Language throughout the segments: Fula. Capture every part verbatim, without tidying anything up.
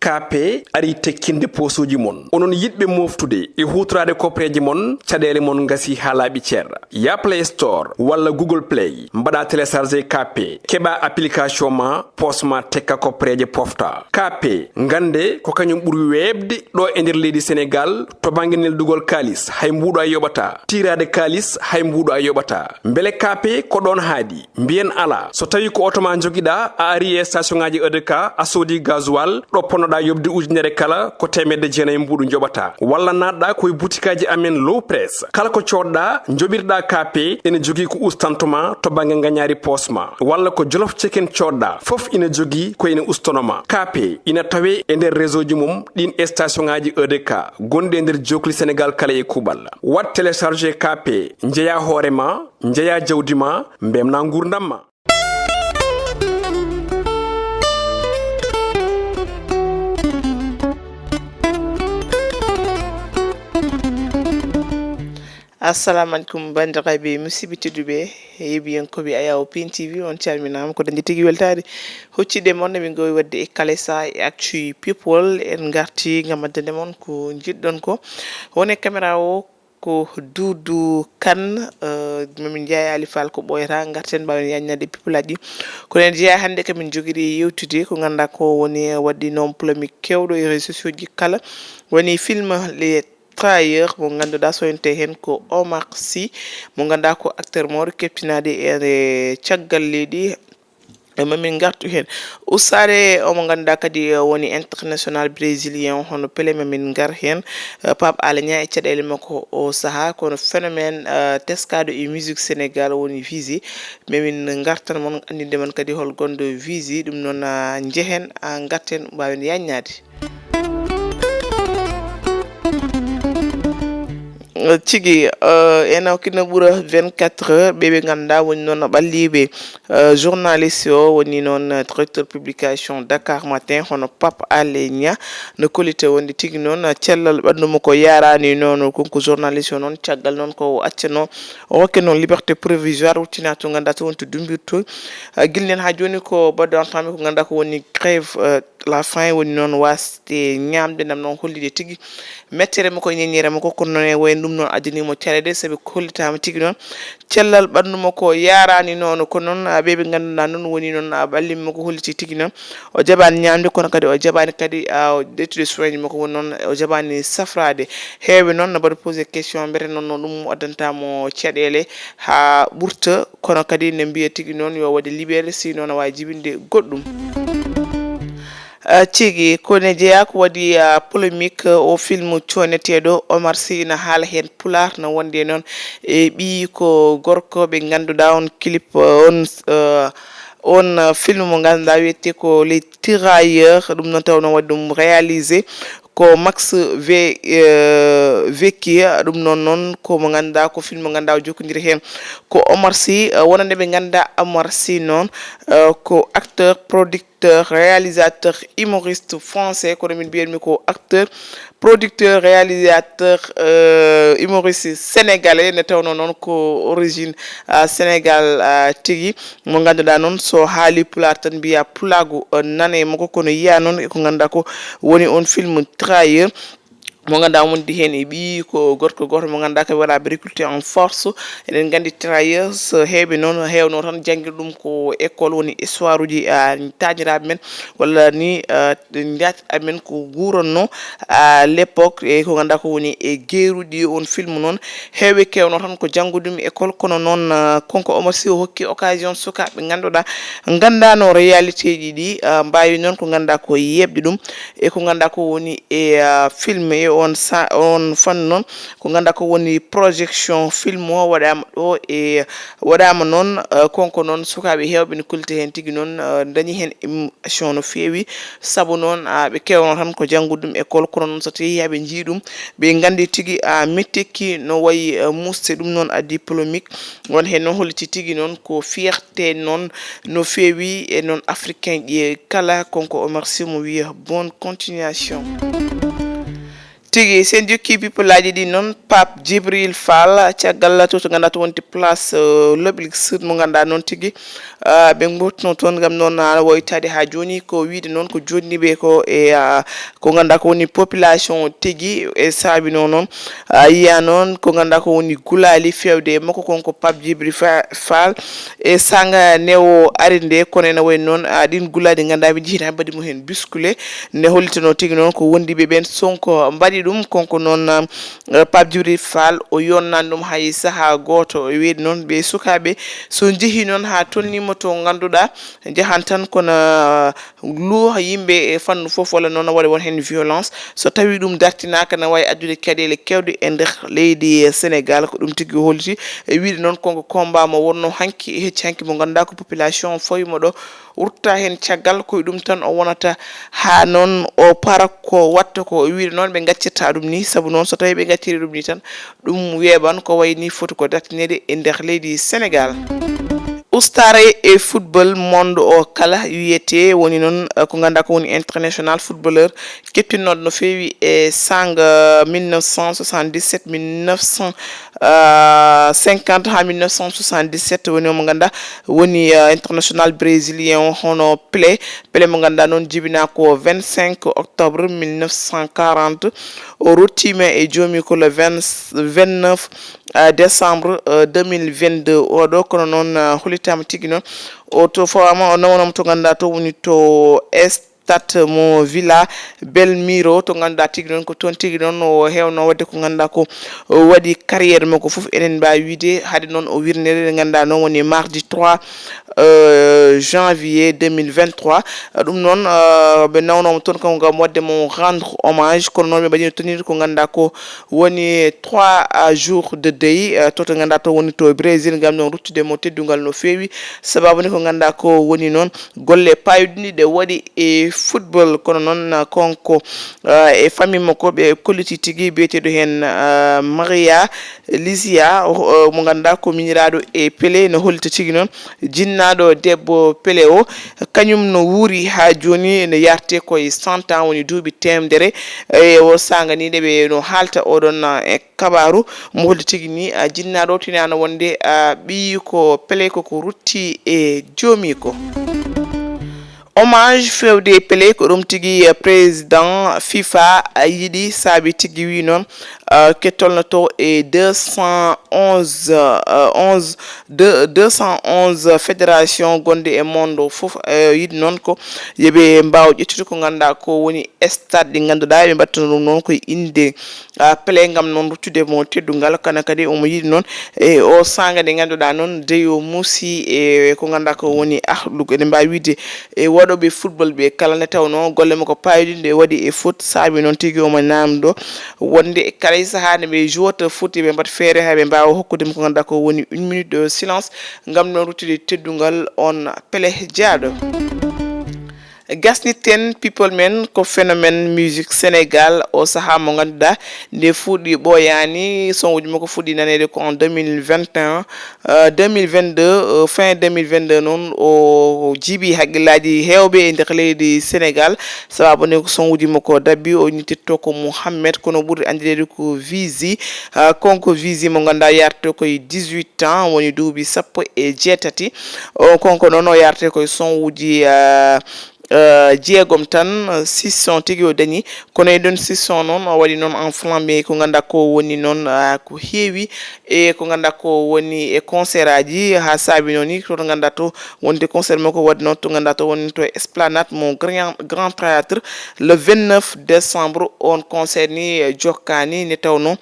Kaape ari tekkinde poosuuji mon. Onon yiɗɓe mooftude e huutoraade kopreeje mon, caɗeele mon ngasi haa laaɓi cer. Yah Play Store walla Google Play, mbaɗa télécharger Kaape, keɓa application ma, poos ma tekka kopreeje pofta. Kaape, ngannde ko kañum ɓuri weeɓde ɗo e nder leydi Senegaal to bannge neldugol kaalis, hay mbuuɗo a yoɓataa. Tiiraade kaalis, hay mbuuɗo a yoɓataa. Mbele Kaape ko ɗoon haaɗi? Mbiyen alaa. So tawii ko oto ma njogiɗaa, a arii e station ŋaaji E D K, a soodii gasoil, ɗo ponnoɗaa yoɓde ujunere kala, ko teemedde jeenayi mbuuɗu njoɓataa. Walla naatɗaa ko e butikaaji amen Low Press. Kala ko coodɗaa, njoɓirɗaa Kaape, ene jogii ko ustanto ma to bannge ngañaari poos ma. Walla ko Jolof Chicken coodɗaa, fof ina jogii ko ina ustono ma. Kaape ina tawee e nder réseau ji mum ɗiin e station ŋaaji E D K gonɗi e nder jookli Senegaal kala e kuuɓal. Waɗ télécharger Kaape, njeyaa hoore ma, njeyaa jawdi ma, mbelna nguurndam ma. Assalamu alaikum, banndiraaɓe musidɓe tedduɓe, yeeɓiyankooɓe Ayaw Pin T V, on calminaama. Ko dañde tigi weltaade huccitde mon, emin ngowi waɗde e Kalesa e Actu People. En ngarti ngam addande mon ko njiɗɗon ko. Woni e caméra o ko Doudou Kane, eh, mamin njeyaa e Ali Fall ko ɓooyata, ngarten mbaawen yañnaade people aji. Kono en njeyaa hannde kamin jogiri yewtude ko ngannduɗaa ko woni waɗde noon polémique keewɗo e réseaux sociaux ji kala. Woni film Les Traheurs mo ngannduɗaa so ente heen ko Omar Sy, mo ngannduɗaa ko acteur mawɗo keɓtinaade e caggal leydi. E mamin ngartu heen. Ustaade omo ngannduɗaa kadi, eh, woni international brésilien, hono Pelé, mamin ngar heen. Eh, Pape Alé Niang e caɗeele makko o sahaa, kono phénomène, eh, teskaaɗo e musique Sénégal woni Wizi. Mamin ngartan mon, anndinde mon kadi hol gonɗo Wizi, ɗum noon, ah, njehen, ah, ngarten mbaawen yañnaade. Tigi, eh, ena kina ɓura vingt-quatre heures, ɓe ɓe ngannduɗaa woni noon ɓalliiɓe, eh, journaliste o, woni noon, eh, directeur publication Dakar Matin, hono Pape Alé Niang, no kollita wonde tigi noon, eh, cellal ɓanndu makko yaraani noon, ko, ko journaliste o noon, caggal noon ko o accano, o hokke noon liberté provisoire, wuttina to ngannduɗaa to woni to dumbirto. Eh, gilnen haa jooni ko baɗɗo entamé ko ngannduɗaa ko woni grève, eh, la faim, woni noon wasde ñaamde, nam noon hollide tigi mettere makko e ñeññere makko, kono noon e wayno ɗum noon addani mo caɗeele, sabi ko hollitaama tigi noon cellal ɓanndu makko yaraani noon. Kono noon, ah, ɓe ɓe ngannduɗaa noon woni noon, ah, ɓalli makko holliti tigi noon o jaɓaani ñaamde, kono kadi o jaɓaani kadi, ah, ƴettude soin ji makko, woni noon o jaɓaani safraade. Heewɓe noon no mbaɗa posé question, mbete noon no ɗum addanta mo caɗeele haa ɓurta, kono kadi ne mbiya tigi noon yo waɗe libéré, si noon o waawi jibinde goɗɗum. Ah, tigi, ko ne jeyaa ko waɗi, ah, polémique, ah, o film coyneteeɗo Omar Sy ina haala heen pulaar, no wonde noon e ɓiyi ko gorko ɓe ngannduɗaa on clip, ah, on, ah, on, ah, film mo ngannduɗaa wiyetee ko Les Tirailleurs, ɗum noon taw noon waɗi ɗum réalisé ko Max V, eh, Vecchi, ɗum noon noon ko mo ngannduɗaa ko film mo ngannduɗaa o jokkondiri heen ko Omar Sy, eh, wonande ɓe ngannduɗaa Omar Sy noon, eh, ko acteur, producteur, réalisateur, humoriste français, kono min mbiyatmi ko acteur, producteur, réalisateur, eh, humoriste sénégalais, nde tawnoo noon ko origine, ah, Sénégal, ah, tigi. Mo ngannduɗaa noon, so haali pulaar tan mbiya pulaagu, eh, nane makko, kono yiya noon e ko ngannduɗaa ko woni on film Trahir. Mo ngannduɗaa wonde heen e ɓiyi ko gorko gooto mo ngannduɗaa ko wiyetee recruté en force. Eɗen nganndi Trahir, so heewɓe noon heewno tan janngir ɗum ko école woni histoire uji, ah, taaniraaɓe men walla ni, ah, njaat amen ko nguurannoo à l'époque, e ko ngannduɗaa ko woni e geeruɗi on film noon. Heewɓe keewno tan ko janngude ɗum école, kono noon, ah, kanko Omar Sy o hokki occasion sukaaɓe ngannduɗaa nganndaano réalité ji ɗi, ah, mbaawi noon ko ngannduɗaa ko yeeɓde ɗum e ko ngannduɗaa ko woni e, ah, film e on sa-, on fannu noon ko ngannduɗaa ko woni projection film o waɗaama ɗo e waɗaama noon, ah, kanko noon sukaaɓe heewɓe ne kollita heen tigi noon, ah, dañi heen émotion no feewi. Sabu noon, ah, ɓe keewno tan ko janngude ɗum école, kono noon so tawii haa ɓe njii ɗum, ɓe nganndi tigi, ah, mettekki no wayi, ah, muusde. Ɗum noon addi polémique. Won heen noon holliti tigi noon ko fierté noon no feewi e noon africain ji kala. Kanko Omar Sy mo wiya bonne continuation. Tigi, sen jokki people aji ɗi noon, Pape Djibril Fall, caggal to, to ngannduɗaa to wonti place, euh, Loblik Sud, mo ngannduɗaa noon tigi, ah, ɓe ngurtuno toon ngam noon, ah, woytaade haa jooni, ko wiyde noon ko joɗɗini ɓe ko e, ah, ko ngannduɗaa ko woni population tigi, e saabi noon noon, ah, yiya noon ko ngannduɗaa ko woni gulaali feewde e makko kon ko Pape Djibril Fa-, Fall, e saanga newo ari nde, kono ene wayi noon, ah, ɗin gulaali ngannduɗaa ɓe njehii haa mbaɗi mo heen biskule, nde hollitano tigi noon ko wondiiɓe ɓeen Sonko mbaɗi ɗum, kon ko noon, ah, Pape Djibril Fall, o yonnaani ɗum hay sahaa gooto. O wiyi noon, ɓe sukaaɓe, so njehii noon haa tolniima to ngannduɗaa, njahan tan kono, ah, luuha yimɓe e fannu fof, walla noon waɗa won heen violence. So tawii ɗum dartinaaka, na waawi addude caɗeele keewɗe e nder leydi Sénégal. Ko ɗum tigi o holliti. E wiyde noon, kon ko combat mo wonno hanki e hecci hanki mo ngannduɗaa ko population fawi mo ɗo. Rutta heen caggal, ko e ɗum tan o wonata haa noon o para ko watta ko. O wiide noon ɓe ngaccirta ɗum ni, sabu noon so tawii ɓe ngacciri ɗum ni tan, ɗum weeɓan ko wayi ni foti ko dartineede e nder leydi Sénégal. Ustaare e football monde o kala wiyete woni noon, eh, ko ngannduɗaa ko woni international footballeur kettinooɗo no feewi e saanga mille neuf cent soixante-dix-sept, mille neuf cent cinquante haa mille neuf cent soixante-dix-sept, woni o mo ngannduɗaa woni, eh, international brésilien o, hono Pelé. Pelé mo ngannduɗaa noon jibinaa ko vingt-cinq octobre mille neuf cent quarante, o ruttiima e joomi ko le vingt, vingt-neuf, eh, décembre, eh, deux mille vingt-deux. Oɗo kono noon, eh, hollitaama tigi noon. O to fawaama, o nawanaama to ngannduɗaa to woni to Est, stade mo Vila Belmiro, to ngannduɗaa tigi noon ko toon tigi noon o heewno waɗde ko ngannduɗaa ko o waɗi carrière makko fof, enen mbaawi wiyde. Hade noon o wirnere nde ngannduɗaa noon woni mardi trois, euh, janvier deux mille vingt-trois. Ɗum noon, euh, ɓe nawnooma toon kam ngam waɗde mo rendre hommage, kono noon ɓe mbaɗino tenir ko ngannduɗaa ko woni trois, euh, jours de deuil, euh, to, to ngannduɗaa to woni to Brésil ngam noon ruttude mo teddungal no feewi. Sababu ni ko ngannduɗaa ko woni noon golle paayodinɗi ɗe waɗi e football, kono noon, ah, konko, ah, e famille makko ɓe kolliti tigi, biyeteeɗo heen, ah, Maria Lisia, o, o, mo ngannduɗaa ko miñiraaɗo e Pelé, no hollita tigi noon jinnaaɗo debbo Pelé o, kañum no wuuri haa jooni, ene yarte koye cent ans, woni duuɓi teemedere. E o saanga ni nde ɓe no haalta oɗon, ah, e kabaaru mo holli tigi ni, ah, jinnaaɗo o tinaano wonde, ah, ɓiyi ko Pelé ko ko rutti e joomiiko. Hommage feewde e Pelé ko ɗum tigi, ah, président FIFA, ah, yiɗi saabi tigi wi noon, ah, ke tolnoto e deux cent onze, ah, onze, deux, deux cent onze fédération gonɗe e monde o fof, ah, yiɗi noon ko yo ɓe mbaaw ƴettude ko ngannduɗaa ko woni stade ɗi ngannduɗaa ɓe mbaɗtuno ɗum noon koye innde, ah, Pelé ngam noon ruttude mo teddungal. Kono kadi omo yiɗi noon e o saanga nde ngannduɗaa noon dey o muusi e ko ngannduɗaa ko woni ahlu, eɗen mbaawi wiyde e waɗooɓe football ɓe kala nde tawnoo golle makko paayodinɗe waɗi e foot saabi noon tigi omo naamndo wonde e kala e sahaa nde ɓe joueur foot ɓe mbaɗa feere haa ɓe mbaawa hokkude mo ko ngannduɗaa ko woni une minute de silence ngam noon ruttude teddungal on Pelé jaaɗo. Gasniten people men ko phénomène musique Sénégal o sahaa mo ngannduɗaa nde fuɗɗi ɓooyaani, son uji makko fuɗɗi naneede ko en deux mille vingt et un, euh, deux mille vingt-deux, euh, fin deux mille vingt-deux noon o jiibi hakkillaaji heewɓe e nder leydi Sénégal, sababu nde ko son uji makko dabbi, o innirtoo ko Mouhamed, kono ɓuri anndireede ko Vizi. Ah, konko Vizi mo ngannduɗaa yarto koye dix-huit ans, woni duuɓi sappo e jeetati. O, konko noon o yarte koye son uji, ah, ah, jeegom tan, six cents tigi o dañi. Kono e ɗon six cents noon o waɗi noon en flambé ko ngannduɗaa ko woni noon, ah, ko heewi e ko ngannduɗaa ko woni e concert aji haa saabi noon ni to ngannduɗaa to wonde concert makko waɗi noon to ngannduɗaa to woni to Esplanade mo Grand, Grand Théâtre le vingt-neuf décembre. On concert ni, eh, jokkaani nde tawnoo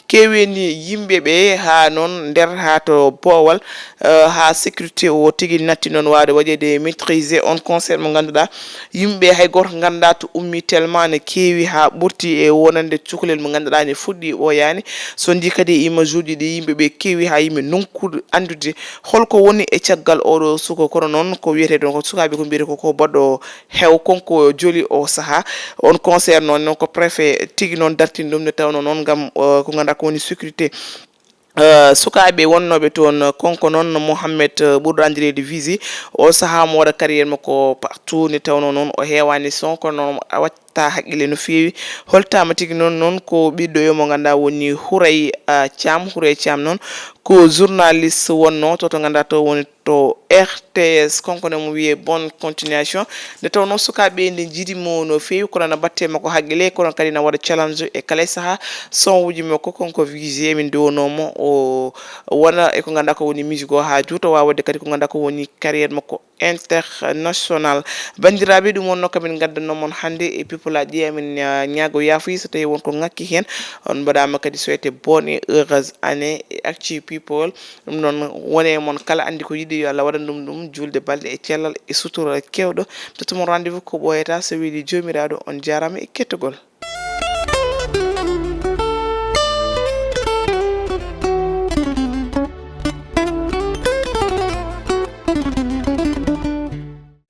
keeweni yimɓe ɓe haa noon nder haa to boowal, eh, haa sécurité o tigi natti noon waawde waɗeede maîtriser on concert mo ngannduɗaa yimɓe hay gooto nganndaa to ummii tellement ne keewi haa ɓurti e wonande cukalel mo ngannduɗaa ne fuɗɗi ɓooyaani. So njii kadi e image uji ɗi yimɓe ɓe keewi haa yimɓe nokkude anndude holko woni e caggal oɗo suka, kono noon ko wiyetee ɗon ko sukaaɓe ko mbiyetee ko ko baɗɗo heew konko joli o sahaa. On concert noon, noon ko préfet tigi noon dartini ɗum nde tawnoo noon ngam, eh, ko ngannduɗaa ko woni sécurité, eh, sukaaɓe wonnooɓe toon. Konko noon Mohamed, eh, ɓurɗo anndireede Vizi, o sahaa mo waɗa carrière makko partout nde tawnoo noon o heewaani son, kono noon a waɗ-, ta haqqille no feewi. Holtaama tigi noon, noon ko ɓiɗɗo yo mo ngannduɗaa woni Houreye, ah, Thiam. Houreye Thiam noon ko journaliste wonno to, to ngannduɗaa to woni to R T S. Kanko ne mo wiyee bonne continuation. Nde tawnoo sukaaɓe nde njiɗi mo no feewi, kono na batte makko haqqille, kono kadi na waɗa challenge e kala e sahaa. Son uji makko kanko visé, min nduwonoo mo o wona e ko ngannduɗaa ko woni musique o haa juuta, waawa waɗde kadi ko ngannduɗaa ko woni carrière makko international. Banndiraaɓe, ɗum wonno ko min ngaddanno mon hannde e people aji ɗi. Amin ña-, ñaago yaafuya so tawi won ko ŋakki heen. On mbaɗaama kadi souhaité bonne et heureuse année e Actu People. Ɗum noon, wone mon kala anndi ko yiɗi, yo Allah waɗan ɗum ɗum, juulde balɗe e cellal e sutura kewɗo. Mi totta mon rendez-vous ko ɓooyata, so weeli Joomiraaɗo. On jaaraama e kettogol.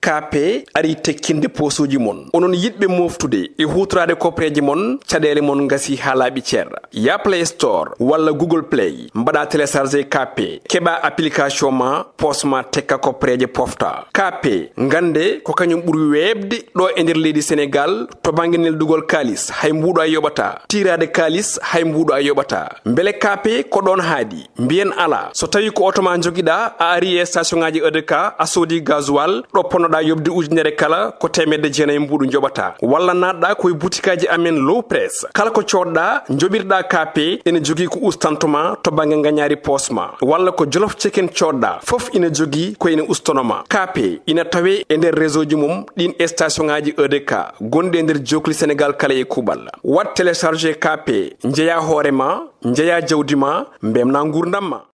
K P ari tekkinde poosuuji mon. Onon yiɗɓe mooftude e huutoraade koppareeje mon, caɗeele mon ngasi haa laaɓi cer. Ya Play Store walla Google Play, mbaɗa télécharger K P, keɓa application ma, poos ma tekka koppareeje pofta. K P, ngannde ko kañum ɓuri weeɓde ɗo e nder leydi Senegaal to bannge neldugol kaalis, hay mbuuɗo a yoɓata. Tiiraade kaalis, hay mbuuɗo a yoɓata. Mbele K P ko ɗoon haaɗi? Mbiyen alaa. So tawi ko oto ma njogiɗa, a ari e station ngaji E D K, a soodi gasoil, ɗo ponnoɗa yoɓde ujunere kala, ko teemedde jeenayi mbuuɗu njoɓata. Walla naatɗa ko e butikaji amen Low Press. Kala ko coodɗa, njoɓirɗa K P, ene jogii ko ustanto ma to bannge ngañaari poos ma. Walla ko Jolof Chicken coodɗa, fof ina jogii ko ene ustono ma. K P ina tawe e nder réseau ji mum ɗin e station ngaji E D K gonɗi e nder jookli Senegaal kala e kuuɓal. Waɗ télécharger K P, njeya hoore ma, njeya jawdi ma, mbemna nguurndam ma.